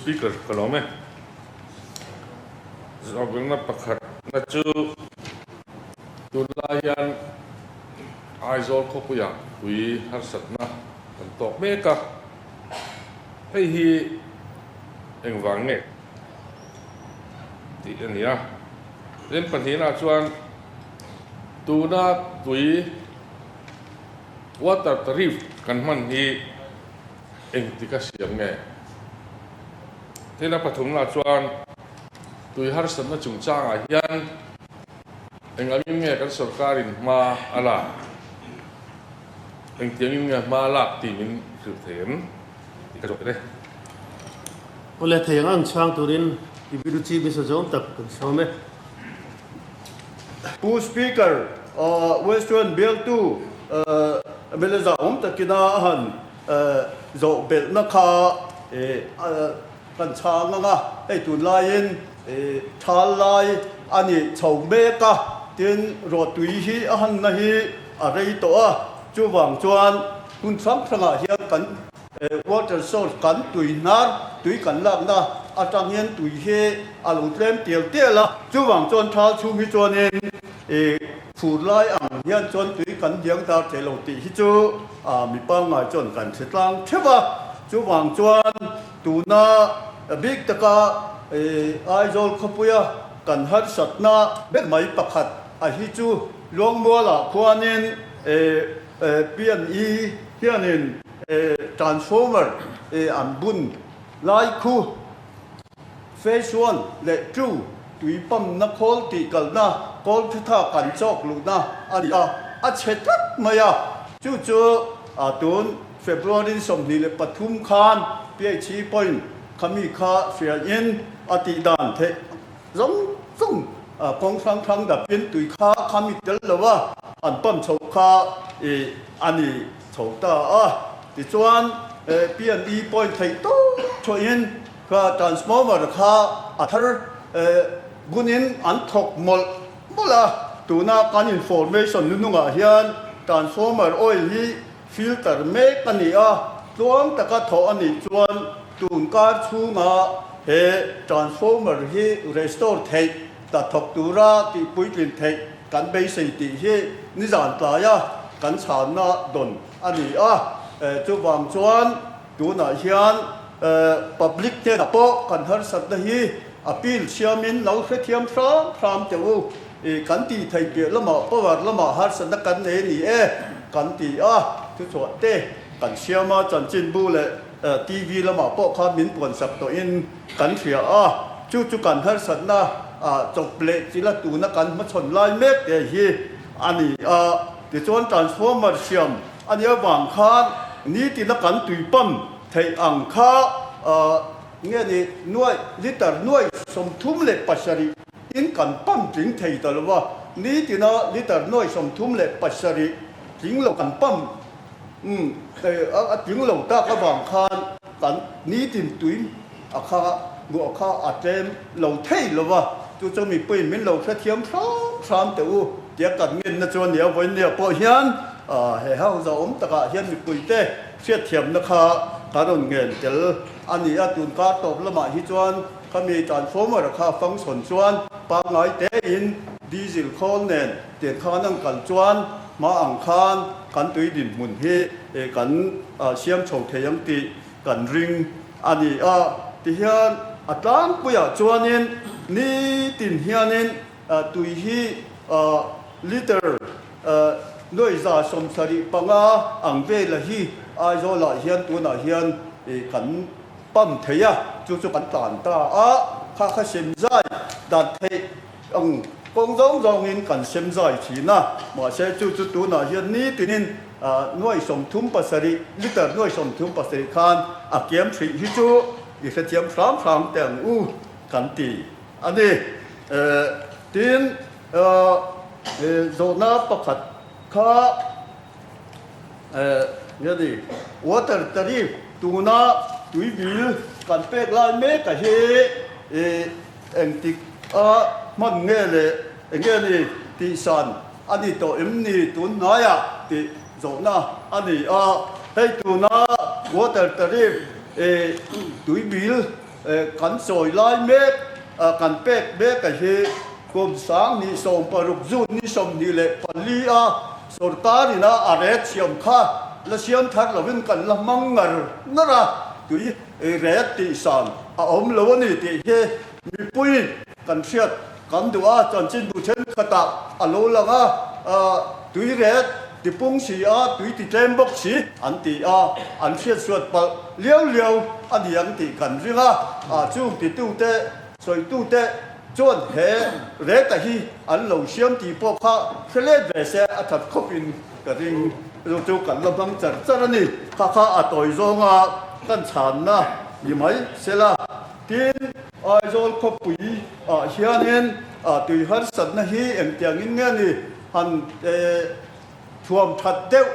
Speaker, ka lawm e. Zawhbelna pakhatna chu tunlai hian Aizawl khawpuiah tui harsatna kan tawk mek a, hei hi engvang nge tih a ni a. Tin, pahnihnaah chuan tuna tui water tariff kan hman hi engtik a siam nge? Tin, a pathumnaah chuan tui harsatna chungchangah hian Eng angin nge kan sorkarin hma a lak? Engtiangin nge hma a lak tih min hrilh thei em? Tih ka zawh tel e. Awle thei ang ang chhang turin i biruchi misa zawng tak kan sawm e. Pu Speaker, Western bialtu mla zahawm takina a han zawh belhna kha kan chhang ang a, hei tunlaiin Thal lai a nih chho mek a, tin rawhtui hi a hanna hi a rei tawh a, chuvang chuan hmun hrang hrangah hian kan water source kan tui hnar tui kan lakna atang hian tui hi a lo tlem tial tial a, chuvang chuan thal chhung hi chuanin fur lai ang hian chuan tui kan diang dar thei lo tih hi chu mi pangngai chuan kan hre tlang theuh a, chuvang chuan Tuna bik taka Aizawl khawpuia kan harsatna ber mai pakhat a hi chu Luangmualah khuanin PNE hianin transformer an bun lai khu phase one leh two tui pump-na khawl tih kalna kawl thutha kan chawk luhna a ni a, a chhe tlat mai a, chu chu tun February 23 khan PHE point khami kha hriain a tih dan theih zawng zawng kawng hrang hrang dapin tui kha khami tel lo a an pump chhoh kha a ni chho ta a. Tichuan PNE point theih tawp chhuahin kha transformer kha a thar bunin an thawk mawlh mawlh a. Tuna kan information nunungah hian transformer oil hi Filter mek a ni a, tluang taka thawh a nih chuan tun kar chhunga he transformer hi restore theih ta thawk tura tih puitlin theih kan beisei tih hi nizan tlaia kan chhanna dawn a ni a. Chuvang chuan tunah hian public hnenah pawh kan harsatna hi appeal siamin lo hrethiam hram hram teh u. I kan tih theih piah lamah power lamah harsatna kan nei a ni e kan ti a, thuchhuah te kan siam a, chanchinbu leh TV lamah pawh khan min puansak tawhin kan hria a, chu chu kan harsatna chawp leh chila tuna kan hmachhawn lai mek te hi a ni a. Tichuan transformer siam a nih avang khan nitina kan tui pump theih ang kha nge ni nuai litre nuai 37 In kan pump tling thei ta lo va, nitina litre nuai 37 tling lo kan pump a tling lo tak avang khan kan nitin tui a kha hmuh kha a tlem lo thei lo va, chu chu mipuiin min lo hrethiam hram hram teh u tia kan ngenna chu a nia, vawinia pawh hian he hausa awm takah hian mipuite hriatthiamna kha kan rawn ngen tel a ni a, tun kar tawp lamah hi chuan Khami transformer kha function chuan pangngai tein diesel khawl nen tiang khan an kal chuan hma ang khan kan tui dinhmun hi kan siam chho thei ang tih kan ring a ni a. Tihian a tlangpuiah chuanin nitin hianin tui hi litre 175 ang vela hi Aizawlah hian tunah hian kan pump thei a, chu chu kan tlan ta a, kha kha sem zai dan theih ang kawng zawng zawngin kan sem zai thin a, mahse chu chu tunah hian nitinin nuai 37, litre nuai 37 khan a kiam hrih hi chu i hrethiam hram hram teh ang u kan ti a ni. Tin, zawhna pakhat kha. Nge ni, water tariff tuna tui bil kan pek lai mek a hi engtik a hman nge leh enge ni tih san a ni tawh em ni tun hnaiah tih zawhna a ni a. Hei tuna water tariff tui bil kan sawi lai mek, kan pek mek a hi kum 2060 June ni 24 a sorkar ina a ret siam kha la siam thar lovin kan la hmang ngar ngar a, tui ret tih san a awm lo a ni tih hi mipui kan hriat kan duh a, chanchinbu thenkhatah a lo lang a, tui ret tipung si a, tui ti tlem bawk si an ti a, an hriat suat palh liau liau a ni ang tih kan ring a, chung titute sawitute chuan he reta hi an lo siam tih pawh kha hre let ve se a that khawpin ka ring. Chu chu kan la hmang char char a ni. Kha kha a tawi zawnga kan chhanna ni mai sela. Tin, Aizawl khawpui ah hianin tui harsatna hi engtiangin nge ni han thuam that deuh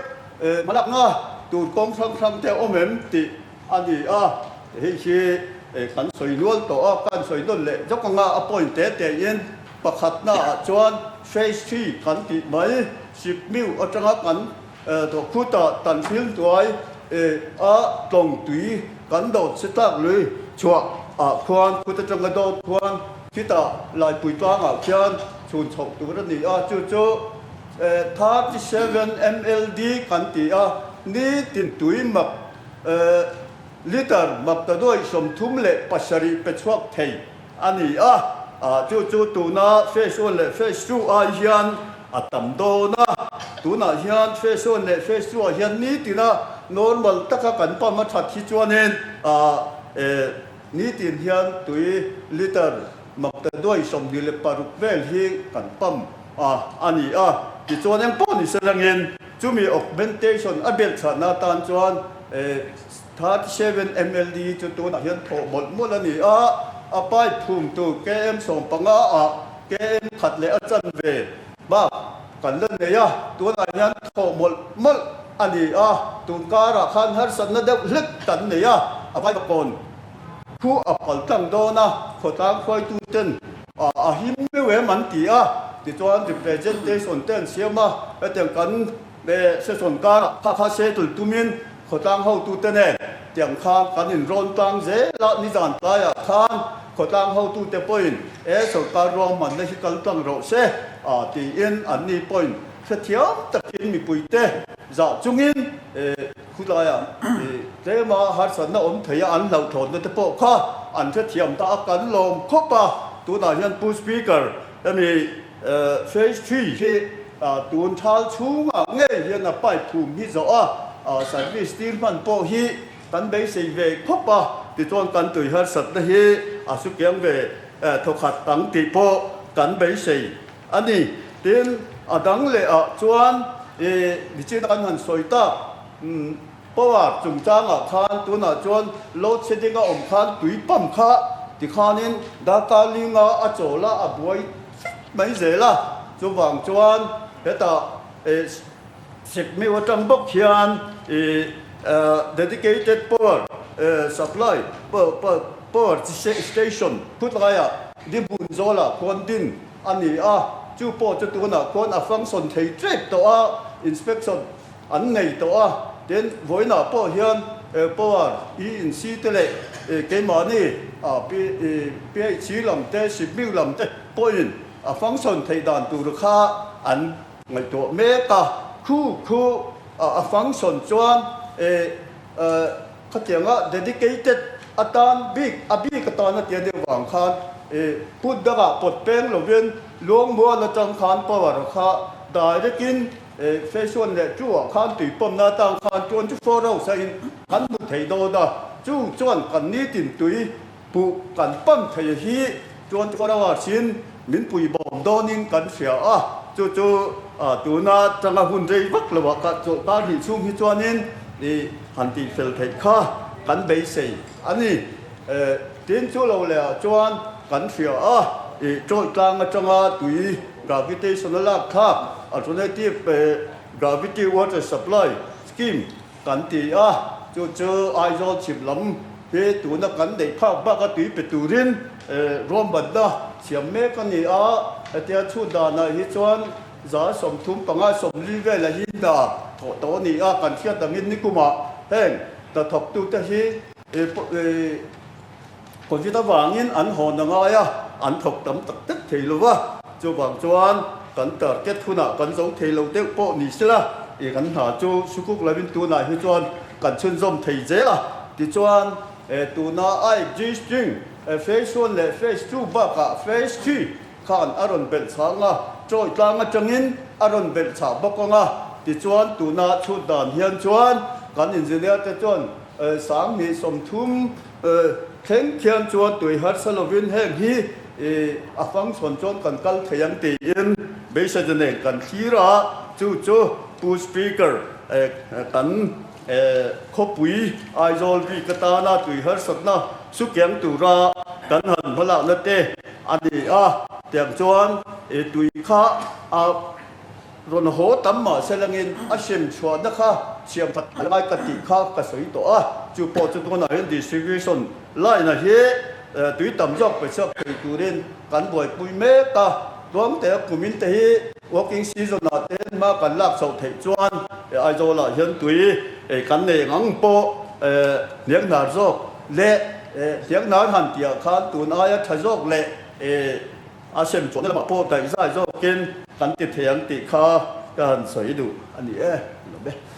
hmalakna tur kawng hrang hrang te awm em tih a ni a, hei hi kan sawi nual tawh a, kan sawi nawn leh zawk anga a point te te in pakhatna ah chuan phase three kan tih mai Sipmiu atanga kan Khutah tan thil hnuai a tlawng tui kan dawt che tlak lui chhuah ah khuan khut atanga dawt khuan khitah Laipui tlangah khian chhun chhoh tur a ni a, chu chu 37 MLD kan ti a, nitin tui mak litre maktaduai 37 pe chhuak thei a ni a, chu chu tuna phase one leh phase two ai hian a tam dawn a, tunah hian phase one leh phase two ah hian nitina normal taka kan pump a that hi chuanin nitin hian tui litre maktaduai 26 vel hi kan pump a a ni a, tichuan engpawh ni se langin chumi augmentation a belhchhahna atan chuan 37 MLD chu tunah hian thawh mawlh mawlh a ni a, a pipe phum tur KM 15 ah KM khat leh a chanve bak kan la nei a, tunah hian thawh mawlh mawlh a ni a, tun karah khan harsatna deuh hlek kan nei a, a vaivakawn khu a pal tlang dawn a, khawtlang hruaitu ten a him meuh em an ti a, tichuan representation te an siam a, hetiang kan session karah kha kha settle tumin Khawtlang hotute nen tiang khan kan inrawn tlang zel a, nizan tlaiah khan khawtlang hotute pawhin e sorkar ruahmanna hi kal tlang rawh se a tiin anni pawhin hrethiam takin mipuite zah chungin khawtlaiah tlema harsatna awm thei a an hlauhthawnna te pawh kha an hrethiam ta a, kan lawm khawp a, tunah hian Pu Speaker hemi Phase three hi tun thal chhungah ngei hian a pipe phum hi zawh a, service tir hman pawh hi kan beisei ve khawp a, tichuan kan tui harsatna hi a su kiang ve thawkhat ang tih pawh kan beisei a ni. Tin, a dang leh ah chuan nichin kan han sawi tak power chungchangah khan tunah chuan load shedding a awm khan tui pump kha tikhanin darkar linga a chawl a, a buai fek mai zel a, chuvang chuan hetah Sikmiu atang bawk hian dedicated power supply power station khutlaiah Dibun zawlah khuan din a ni a, chu pawh chu tunah khuan a function thei tep tawh a, inspection an nei tawh a, tin vawiinah pawh hian power ENC te leh keimahni PHC lam te Sikmiu lam te pawhin a function theih dan tur kha an ngaihtuah mek a, khu khu a function chuan khatianga dedicated atan bik a bik atan a tia deuh vang khan hmun dangah pawt peng lovin Luangmual atang khan power kha direct in phase one leh two ah khan tui pawmna atang khan 24 hours a in kan hmu thei dawn a, chu chuan kan nitin tui Puh kan pam thei hi chuan Kawrawa sin min pui bawm dawnin kan hria a, chu chu tuna tanga hun rei vak loah ka chawlhkar hnih chhung hi chuanin i han tih fel theih kha kan beisei a ni. Tin chu lo leh ah chuan kan hria a, i tawih tlang atanga tui gravitation a lak thlak alternative gravity water supply scheme Kan ti a, chu chu Aizawl chhip lam hi tuna kan neih phak bak a tui pe turin ruahmanna siam mek a ni a, hetia chhut danah hi chuan 35 40 vela hi hna thawh tawh a ni a, kan hriat angin nikumah heng hnathawktute hi. Covid avangin an hawn a ngai a, an thawk tam tak tak thei lo va, chuvang chuan kan target hunah kan zo thei lo deuh pawh ni sela, i kan hna chu sukuk lovin tunah hi chuan kan chhunzawm thei zel a. Tichuan, tuna a existing phase one leh phase two bakah phase three khan a rawn belh chhang a, chawi tlang atangin a rawn belh chhah bawk ang a, tichuan tuna chhut dan hian chuan kan engineer te chuan 2030 thleng khian chuan tui harsa lovin heng hi a function chuan kan kal thei ang tiin beiseite nen kan thlir a, chu chu Pu Speaker kan Khawpui Aizawl bik atana tui harsatna sukiang tura kan han hmalakna te a ni a, tiang chuan tui kha a rawn haw tam mah se langin a sem chhuahna kha siam that a ngai ka tih kha ka sawi tawh a, chu pawh chu tunah hian distribution line a hi tui tam zawk pe chhuak thei turin kan buaipui mek a, Tluangte kumin te hi working season ah te hma kan lak chhoh theih chuan Aizawl ah hian tui kan nei ang pawh hnianghnar zawk leh hnianghnar han tih ah khan tun aia tha zawk leh a sem chhuahna lamah pawh daihzai zawkin kan ti thei ang tih kha ka han sawi duh a ni e. Lawm e.